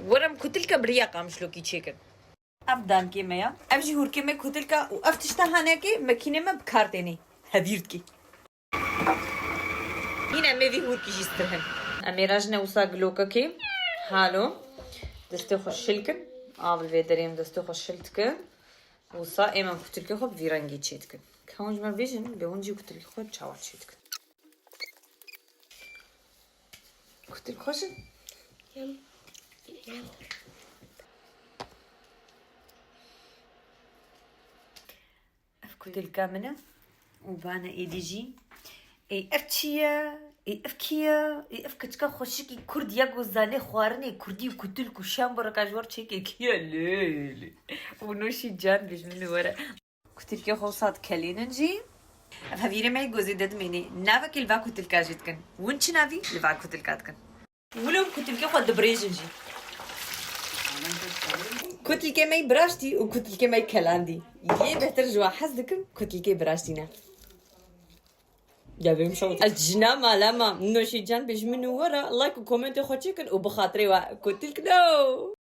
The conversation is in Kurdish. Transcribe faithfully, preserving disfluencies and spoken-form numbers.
Were em kutilke bi riya qamişlokî çêkin. Ev dankê me ya. Ev jî hûrkê me kutilka û ev tişta hanekê mekînê me bi kar tênê. Hevîr dikê. Hîn em ê vî hûrkî jî stirhin. Em ê rajine wisa gilokekê. Halo. Destê xwe şil kin. Av li vê derê em destê xwe şil dikin. Wisa êm em kutilkê xwe bi vî rengî çê dikin. Ka hûn ji me bêjin, lê hûn jî kutilkê xwe çawa çê dikin? Kutilk xweş in? Ev kutilka min e û vana êdî jî. Ê ev çi ye? Ê ev kî ye? Ê ev keçika xweşikî kurd ya ku zalê xwarinê kurdî û kutilk û şambora ka ji war çêkê kî ye? Lê, lê. Û noşî can bêj min û were. Kutilkê xwe wisa dikelînin jî. Ev hevîrê me yê gozê de dimênê. Navekê li va kutilka jî dikin. Win çi navî li va kutilka dikin? Wilo em kutilkê xwe dibrêjin jî. Kutilkê me yê biraştî û kutilkê me yê kelandî. Yê bêhtir ji wa hez dikim, kutilkê biraştî ne. Ya benim şov. Ez jina mala ma. Noşî can bêj min û were. Like û komentê xwe çêkin û bi xatirê we kutilk no.